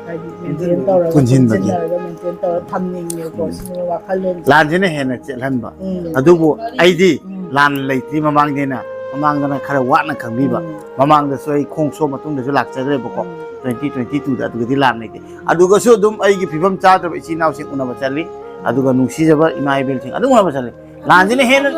ꯍꯥꯏꯗꯤ ꯃꯦꯟꯇꯦꯟ ꯇꯧꯔꯒ, ꯄꯨꯟꯁꯤꯟꯕꯒꯤ꯫ ꯄꯨꯟꯁꯤꯟꯅꯔꯒ ꯃꯦꯟꯇꯦꯟ ꯇꯧꯔꯒ ꯊꯝꯅꯤꯡꯉꯦꯀꯣ, ꯎꯝ꯫ ꯁꯤꯅꯦꯕ ꯋꯥꯈꯜꯂꯣꯟꯁꯦ꯫ ꯂꯥꯟꯁꯤꯅ ꯍꯦꯟꯅ ꯆꯦꯠꯍꯟꯕ꯫ ꯎꯝ꯫ ꯑꯗꯨꯕꯨ ꯑꯩꯗꯤ ꯎꯝ꯫ ꯂꯥꯟ ꯂꯩꯇ꯭ꯔꯤ ꯃꯃꯥꯡꯗꯩꯅ, ꯃꯃꯥꯡꯗꯅ ꯈꯔ ꯋꯥꯅ ꯈꯪꯕꯤꯕ, ꯎꯝ꯫ ꯃꯃꯥꯡꯗꯁꯨ ꯑꯩ ꯈꯣꯡ ꯁꯣꯛ ꯃꯇꯨꯡꯗꯁꯨ ꯂꯥꯛꯆꯈ꯭ꯔꯦꯕꯀꯣ, ꯎꯝ꯫ Twenty twenty two ꯗ꯫ ꯑꯗꯨꯒꯗꯤ ꯂꯥꯟ ꯂꯩꯇꯦ꯫ ꯑꯗꯨꯒꯁꯨ ꯑꯗꯨꯝ ꯑꯩꯒꯤ ꯐꯤꯕꯝ ꯆꯥꯗ꯭ꯔꯕ ꯏꯆꯤꯟ ꯏꯅꯥꯎꯁꯤꯡ ꯎꯅꯕ ꯆꯠꯂꯤ, ꯑꯗꯨꯒ ꯅꯨꯡꯁꯤꯖꯕ ꯏꯃꯥ ꯏꯕꯦꯜꯁꯤꯡ ꯑꯗꯨꯝ ꯎꯅꯕ ꯆꯠꯂꯤ꯫ ꯂꯥꯟꯁꯤꯅ ꯍꯦꯟꯅ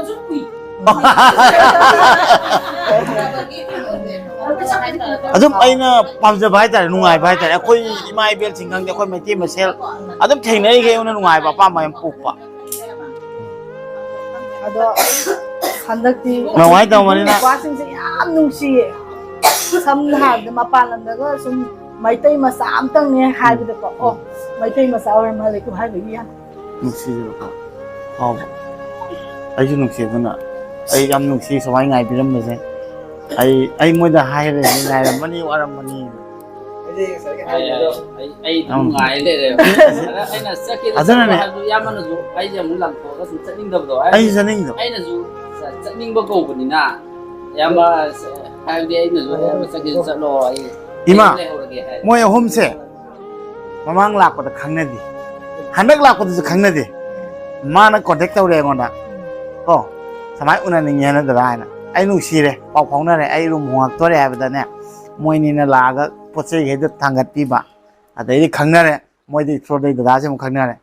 ꯑꯗꯨꯝ ꯑꯩꯅ ꯄꯥꯝꯖꯕ ꯍꯥꯏꯇꯥꯔꯦ, ꯅꯨꯡꯉꯥꯏꯕ ꯍꯥꯏꯇꯥꯔꯦ꯫ ꯑꯩꯈꯣꯏ ꯏꯃꯥ ꯏꯕꯦꯜꯁꯤꯡ ꯈꯪꯗꯦ, ꯑꯩꯈꯣꯏ ꯃꯩꯇꯩ ꯃꯁꯦꯜ ꯑꯗꯨꯝ ꯊꯦꯡꯅꯔꯤꯈꯩ ꯑꯩꯉꯣꯟꯗ ꯅꯨꯡꯉꯥꯏꯕ, ꯑꯄꯥꯝꯕ ꯌꯥꯝ ꯄꯣꯛꯄ꯫ ꯑꯗꯣ ꯍꯟꯗꯛꯇꯤ ꯃꯧ ꯍꯥꯏ ꯇꯧꯕꯅꯤꯅ꯫ ꯅꯨꯄꯥꯁꯤꯡꯁꯦ ꯌꯥꯝ ꯅꯨꯡꯁꯤꯌꯦ꯫ ꯁꯝꯅ ꯍꯥꯏꯔꯕꯗ, ꯃꯄꯥꯟ ꯂꯝꯗꯒ ꯁꯨꯝ ꯃꯩꯇꯩ ꯃꯆꯥ ꯑꯝꯇꯪꯅꯦ ꯍꯥꯏꯕꯗꯀꯣ, "ꯑꯣ, ꯃꯩꯇꯩ ꯃꯆꯥ ꯑꯣꯏꯔ ꯃꯥꯜꯂꯦꯀꯣ" ꯍꯥꯏꯕꯒꯤ ꯌꯥꯝ ꯅꯨꯡꯁꯤꯕꯀꯣ꯫ ꯑꯥꯎ꯫ ꯑꯩꯁꯨ ꯅꯨꯡꯁꯤ, ꯑꯗꯨꯅ ꯑꯩ ꯌꯥꯝ ꯅꯨꯡꯁꯤ ꯁꯨꯃꯥꯏꯅ ꯉꯥꯏꯕꯤꯔꯝꯕꯁꯦ꯫ ꯑꯩ, ꯑꯩ ꯃꯣꯏꯗ ꯍꯥꯏꯔꯦ, ꯉꯥꯏꯔꯝꯃꯅꯤ, ꯋꯥꯔꯝꯃꯅꯤ꯫ ꯑꯩ, ꯑꯩ, ꯑꯩ ꯑꯗꯨꯝ ꯎꯝ꯫ ꯉꯥꯏ ꯂꯩꯔꯦ꯫ ꯑꯗ ꯑꯩꯅ ꯆꯠꯀꯦꯗ ꯑꯗꯨꯅꯅꯦ꯫ ꯆꯠꯂꯣ ꯍꯥꯏꯕꯗꯨ ꯏꯌꯥꯝꯕꯅꯁꯨ ꯑꯩꯁꯦ ꯑꯃꯨꯛ ꯂꯪꯊꯣꯛꯑꯒ ꯁꯨꯝ ꯆꯠꯅꯤꯡꯗꯕꯗꯣ꯫ ꯑꯩꯁꯨ ꯆꯠꯅꯤꯡꯗꯕ꯫ ꯑꯩꯅꯁꯨ ꯆꯠ-, ꯆꯠꯅꯤꯡꯕ ꯀꯧꯕꯅꯤꯅ, ꯏꯌꯥꯝꯕ, ꯍꯥꯏꯕꯗꯤ ꯑꯩꯅꯁꯨ ꯏꯌꯥꯝꯕ ꯆꯠꯀꯦꯁꯨ ꯆꯠꯂꯣ, ꯑꯩ ꯏꯃꯥ, ꯑꯩ ꯂꯩꯍꯧꯔꯒꯦ ꯍꯥꯏ꯫ ꯃꯣꯏ ꯑꯍꯨꯝꯁꯦ ꯃꯃꯥꯡ ꯂꯥꯛꯄꯗ ꯈꯪꯅꯗꯦ, ꯍꯟꯗꯛ ꯂꯥꯛꯄꯗꯁꯨ ꯈꯪꯅꯗꯦ꯫ ꯃꯥꯅ contact ꯇꯧꯔꯦ ꯑꯩꯉꯣꯟꯗ, "ꯀꯣ, ꯁꯨꯃꯥꯏꯅ ꯎꯅꯅꯤꯡꯉꯦ ꯍꯥꯏꯅ ꯗꯗꯥ" ꯍꯥꯏꯅ꯫ ꯑꯩ ꯅꯨꯡꯁꯤꯔꯦ, ꯄꯥꯎ ꯐꯥꯎꯅꯔꯦ꯫ ꯑꯩ ꯔꯨꯝ ꯍꯣꯡꯉꯛꯇꯣꯔꯦ ꯍꯥꯏꯕꯗꯅꯦ, ꯃꯣꯏꯅꯤꯅ ꯂꯥꯛꯑꯒ ꯄꯣꯠ ꯆꯩꯈꯩꯗꯣ ꯊꯥꯡꯒꯠꯄꯤꯕ, ꯑꯗꯩꯗꯤ ꯈꯪꯅꯔꯦ꯫ ꯃꯣꯏꯗꯤ through ꯗꯩ ꯗꯗꯥꯁꯦ ꯑꯃꯨꯛ ꯈꯪꯅꯔꯦ꯫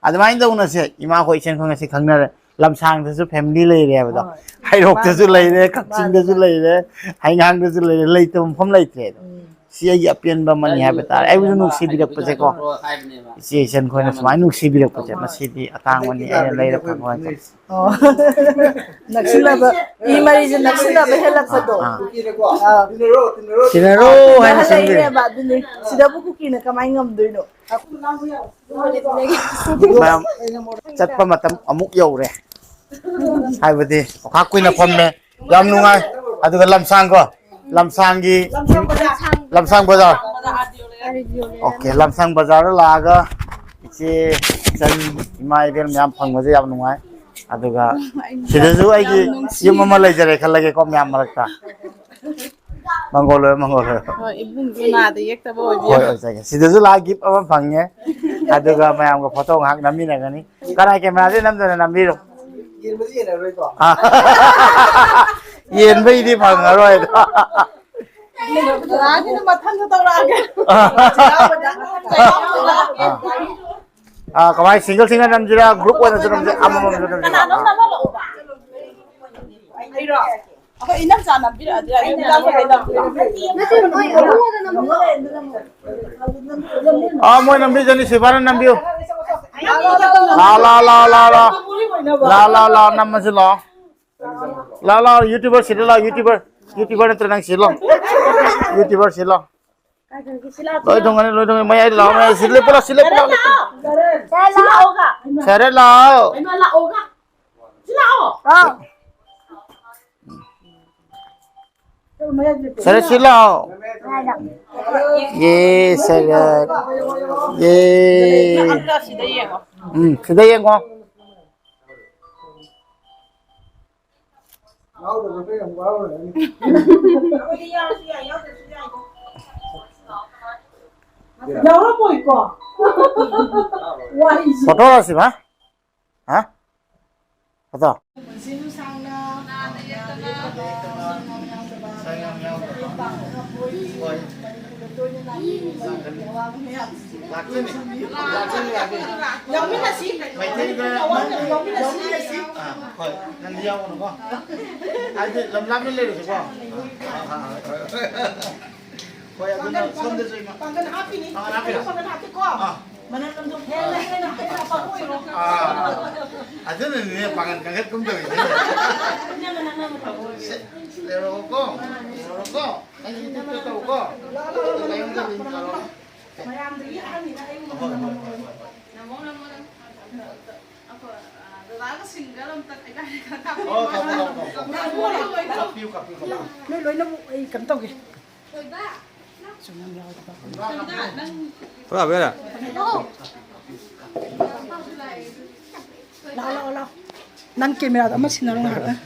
ꯑꯗꯨꯃꯥꯏꯅ ꯇꯧꯅꯁꯦ, ꯏꯃꯥ ꯍꯣꯏ, ꯏꯆꯟ ꯈꯣꯏ ꯉꯁꯤ ꯈꯪꯅꯔꯦ꯫ ꯂꯝꯁꯥꯡꯗꯁꯨ family ꯂꯩꯔꯦ ꯍꯥꯏꯕꯗꯣ꯫ ꯍꯣꯏ꯫ ꯍꯩꯔꯣꯛꯇꯁꯨ ꯃꯥꯅꯦ, ꯂꯩꯔꯦ, ꯃꯥꯅꯦ, ꯀꯛꯆꯤꯡꯗꯁꯨ ꯃꯥꯅꯦ꯫ ꯂꯩꯔꯦ, ꯍꯩꯉꯥꯡꯗꯁꯨ ꯂꯩꯔꯦ, ꯂꯩꯇꯕ ꯃꯐꯝ ꯂꯩꯇ꯭ꯔꯦ꯫ ꯎꯝ꯫ ꯁꯤ ꯑꯩꯒꯤ ꯑꯄꯦꯟꯕ ꯑꯃꯅꯤ ꯍꯥꯏꯕ ꯇꯥꯔꯦ꯫ ꯑꯩꯕꯨꯁꯨ ꯅꯨꯡꯁꯤꯕꯤꯔꯛꯄꯁꯦꯀꯣ꯫ ꯏꯆꯦ ꯏꯆꯟ ꯈꯣꯏꯅ ꯁꯨꯃꯥꯏꯅ ꯅꯨꯡꯁꯤꯕꯤꯔꯛꯄꯁꯦ, ꯃꯁꯤꯗꯤ ꯑꯇꯥꯡꯕꯅꯤ, ꯑꯩꯅ ꯂꯩꯔ ꯐꯪꯉꯣꯏ꯫ ꯑꯣ꯫ ꯅꯛꯁꯤꯟꯅꯕ, ꯏ ꯃꯔꯤꯁꯦ ꯅꯛꯁꯤꯟꯅꯕ ꯍꯦꯜꯂꯛꯄꯗꯣ꯫ ꯑꯥ꯫ ꯑꯥ꯫ ꯇꯤꯟꯅꯔꯣ ꯍꯥꯏꯅ ꯆꯪꯗꯣꯏꯅꯦ꯫ ꯍꯜꯂꯛꯏꯅꯦꯕ, ꯑꯗꯨꯅꯤ꯫ ꯁꯤꯗꯕꯨ ꯀꯨꯀꯤꯅ ꯀꯃꯥꯏ ꯉꯝꯗꯣꯏꯅꯣ? ꯃꯌꯥꯝ ꯆꯠꯄ ꯃꯇꯝ ꯑꯃꯨꯛ ꯌꯧꯔꯦ꯫ ꯍꯥꯏꯕꯗꯤ ꯑꯣꯈꯥꯛ ꯀꯨꯏꯅ ꯐꯝꯃꯦ, ꯌꯥꯝ ꯅꯨꯡꯉꯥꯏ꯫ ꯑꯗꯨꯒ ꯂꯝꯁꯥꯡꯀꯣ, ꯂꯝꯁꯥꯡꯒꯤ, ꯂꯝꯁꯥꯡ ꯕꯖꯥꯔ꯫ ꯂꯝꯁꯥꯡ ꯕꯖꯥꯔ꯫ ꯑꯣꯀꯦ, ꯂꯝꯁꯥꯡ ꯕꯖꯥꯔꯗ ꯂꯥꯛꯑꯒ ꯏꯆꯦ, ꯏꯆꯟ, ꯏꯃꯥ ꯏꯕꯦꯟ ꯃꯌꯥꯝ ꯐꯪꯕꯁꯦ ꯌꯥꯝ ꯅꯨꯡꯉꯥꯏ꯫ ꯑꯗꯨꯒ ꯁꯤꯗꯁꯨ ꯑꯩꯒꯤ ꯌꯨꯝ ꯑꯃ ꯂꯩꯖꯔꯦ ꯈꯜꯂꯒꯦꯀꯣ ꯃꯌꯥꯝ ꯃꯔꯛꯇ꯫ ꯃꯪꯒꯣꯜ ꯑꯣꯏꯔꯣ, ꯃꯪꯒꯣꯜ ꯑꯣꯏꯔꯣ꯫ ꯍꯣꯏ, ꯏꯕꯨꯡꯁꯨ ꯅꯥꯗ ꯌꯦꯛꯇꯕ ꯑꯣꯏꯕꯤꯌꯨ꯫ ꯍꯣꯏ, ꯑꯣꯏꯖꯒꯦ꯫ ꯁꯤꯗꯁꯨ ꯂꯥꯛꯑ gift ꯑꯃ ꯐꯪꯉꯦ꯫ ꯑꯗꯨꯒ ꯃꯌꯥꯝꯒ photo ꯉꯥꯏꯍꯥꯛ ꯅꯝꯃꯤꯟꯅꯒꯅꯤ꯫ ꯀꯅꯥꯏ cameraꯗꯤ ꯅꯝꯗꯅ ꯅꯝꯕꯤꯔꯣ? ꯌꯦꯟꯕꯗꯤ ꯌꯦꯟꯅꯔꯣꯏꯀꯣ? ꯑꯥ꯫ ꯌꯦꯟꯕꯩꯗꯤ ꯐꯪꯉꯔꯣꯏ꯫ ꯗꯗꯥꯒꯤꯗꯣ ꯃꯊꯪꯗ ꯇꯧꯔꯛꯑꯒꯦ꯫ ꯑꯥ꯫ ꯑꯥ, ꯀꯃꯥꯏ single single ꯅꯝꯁꯤꯔꯥ, group ꯑꯣꯏꯅꯁꯨ ꯅꯝꯁꯤꯔꯥ, ꯑꯃꯃꯝꯁꯨ ꯅꯝꯁꯤꯔꯥ? ꯀꯅꯥꯅꯣꯝ ꯅꯝꯍꯜꯂꯛꯑꯣꯕ꯫ ꯑꯩꯔꯣ? ꯑꯩꯈꯣꯏ ꯏꯅꯝꯆꯥ ꯅꯝꯕꯤꯔꯛꯑꯗꯤ ꯌꯥꯏ, ꯏꯅꯝꯆꯥ ꯅꯝꯕꯤꯔꯛꯑꯗꯤ꯫ ꯅꯠꯇꯦ, ꯃꯣꯏ ꯑꯃꯨꯛ ꯍꯟꯅ ꯅꯝꯃꯣ꯫ ꯑꯥ, ꯃꯣꯏ ꯅꯝꯕꯤꯖꯅꯤ, ꯁꯤꯜꯚꯥꯅ ꯅꯝꯕꯤꯌꯨ꯫ ꯂꯥ, ꯂꯥ, ꯂꯥ, ꯂꯥ, ꯂꯥ꯫ ꯂꯥ, ꯂꯥ, ꯂꯥ, ꯅꯝꯃꯁꯤ ꯂꯥꯛꯑꯣ꯫ ꯂꯥ, ꯂꯥ, YouTuber ꯁꯤꯗ ꯂꯥꯛꯑꯣ, YouTuber꯫ YouTuber ꯅꯠꯇ꯭ꯔ ꯅꯪ ꯁꯤꯜꯂꯣ꯫ YouTuber ꯁꯤꯜꯂꯣ꯫ ꯂꯣꯏ ꯊꯨꯡꯒꯅꯤ, ꯂꯣꯏ ꯊꯨꯡꯒꯅꯤ꯫ ꯃꯌꯥꯏꯗ ꯂꯥꯛꯑꯣ, ꯃꯌꯥꯏ꯫ ꯁꯤ ꯂꯦꯞꯄꯨ ꯂꯥꯎ, ꯁꯤ ꯂꯦꯞꯄꯨ ꯂꯥꯎ꯫ ꯁꯤ ꯂꯥꯛꯑꯣꯒ꯫ ꯁꯦꯔꯦ ꯂꯥꯛꯑꯣ꯫ ꯏꯃꯥ ꯂꯥꯛꯑꯣꯒ꯫ ꯁꯤ ꯂꯥꯛꯑꯣ꯫ ꯁꯦꯔꯦ ꯁꯤ ꯂꯥꯛꯑꯣ꯫ ꯌꯦ, ꯁꯦꯔꯦ꯫ ꯌꯦ꯫ ꯑꯝꯇ ꯁꯤꯗ ꯌꯦꯡꯉꯣ꯫ ꯎꯝ, ꯁꯤꯗ ꯌꯦꯡꯉꯣ꯫ ꯌꯥꯎꯗꯕ ꯈꯔ ꯌꯥꯝ ꯋꯥꯔꯝꯒꯅꯤ꯫ ꯌꯥꯎꯔꯝꯃꯣꯏꯀꯣ? ꯋꯥꯔꯤꯁꯦ꯫ Photo ꯔꯣ ꯁꯤꯕ? ꯍꯥ? Photo? ꯄꯨꯟꯁꯤ ꯅꯨꯡꯁꯥꯡꯅ ꯅꯥꯗ ꯌꯦꯛꯇꯅ꯫ ꯍꯣꯏ꯫ ꯂꯥꯛꯇꯣꯏꯅꯤ꯫ ꯂꯥꯛꯇꯣꯏꯅꯤ, ꯂꯥꯛꯇꯣꯏꯅꯤ꯫ ꯌꯥꯎꯃꯤꯟꯅꯁꯤ꯫ ꯃꯩꯇꯩꯗ ꯑꯋꯥ ꯌꯥꯎꯃꯤꯟꯅꯁꯤ꯫ ꯑꯥ, ꯍꯣꯏ꯫ ꯅꯪꯗꯤ ꯌꯥꯎꯒꯅꯨꯀꯣ꯫ ꯍꯥꯏꯗꯤ ꯂꯝ ꯂꯥꯞꯅ ꯂꯩꯔꯁꯨꯀꯣ꯫ ꯑꯥ, ꯑꯥ, ꯑꯥ꯫ ꯍꯣꯏ, ꯑꯗꯨꯅ ꯄꯥꯡꯒꯟ, ꯁꯣꯝꯗꯁꯨ ꯏꯃꯥ꯫ ꯄꯥꯡꯒꯟ ꯍꯥꯞꯄꯤꯅꯤ꯫ ꯄꯥꯡꯒꯟ ꯍꯥꯞꯄꯤꯔꯣ? ꯄꯥꯡꯒꯟ ꯍꯥꯞꯄꯤꯀꯣ꯫ ꯑꯥ꯫ ꯃꯅꯝ ꯅꯝꯗꯣ ꯍꯦꯟꯅ ꯍꯦꯟꯅ ꯍꯦꯟꯅ ꯄꯥꯡꯊꯣꯛꯑꯣꯏꯔꯣ? ꯑꯥ꯫ ꯑꯗꯨꯅꯅꯤꯅꯦ ꯄꯥꯡꯒꯟ ꯀꯟꯈꯠꯀꯨꯝ ꯇꯧꯔꯤꯁꯦ꯫ ꯅꯪꯅ ꯅꯪꯅ ꯇꯧꯑꯣ꯫ ꯁꯦ, ꯂꯩꯔꯛꯑꯣꯀꯣ꯫ ꯂꯩꯔꯛꯑꯣꯀꯣ꯫ ꯑꯩ ꯏꯊꯛꯇ ꯇꯧꯀꯣ꯫ ꯂꯥꯛꯑꯣ, ꯂꯥꯛꯑꯣ, ꯂꯥꯛꯑꯣ, ꯂꯥꯛꯑꯣ, ꯂꯥꯛꯑꯣ꯫ ꯃꯌꯥꯝꯗꯒꯤ ꯑꯍꯟꯅꯤꯅ ꯑꯩꯉꯣꯟꯗ ꯍꯣꯏ, ꯍꯣꯏ, ꯅꯝꯃꯣ꯫ ꯍꯣꯏ, ꯍꯣꯏ, ꯍꯣꯏ꯫ ꯅꯝꯃꯣ, ꯅꯝꯃꯣ, ꯅꯝꯃꯣ꯫ ꯑꯩꯈꯣꯏ, ꯑ, ꯗꯗꯥꯒ ꯁꯤꯡꯒꯜ ꯑꯝꯇ ꯈꯥꯏꯗꯥꯏꯔꯒ ꯀꯥꯞꯄꯤꯌꯨ꯫ ꯑꯣ, ꯀꯥꯞꯄꯤꯌꯨ, ꯀꯥꯞꯄꯤꯌꯨ, ꯀꯥꯞꯄꯤꯌꯨ, ꯀꯥꯞꯄꯤꯌꯨ꯫ ꯅꯣꯏ ꯂꯣꯏꯅꯃꯛ ꯑꯩ ꯀꯩꯅꯣ ꯇꯧꯒꯦ꯫ ꯁꯨꯝ ꯌꯥꯎꯔꯗꯤ ꯐꯕ꯫ ꯊꯣꯏꯕ, ꯕꯦꯔꯥ꯫ ꯂꯥꯛꯑꯣ, ꯂꯥꯛꯑꯣ, ꯂꯥꯛꯑꯣ꯫ ꯅꯪ ꯀꯦꯃꯦꯔꯥꯗꯣ ꯑꯃ ꯁꯤꯟꯅꯔꯣ ꯉꯥꯏꯍꯥꯛꯇꯪ꯫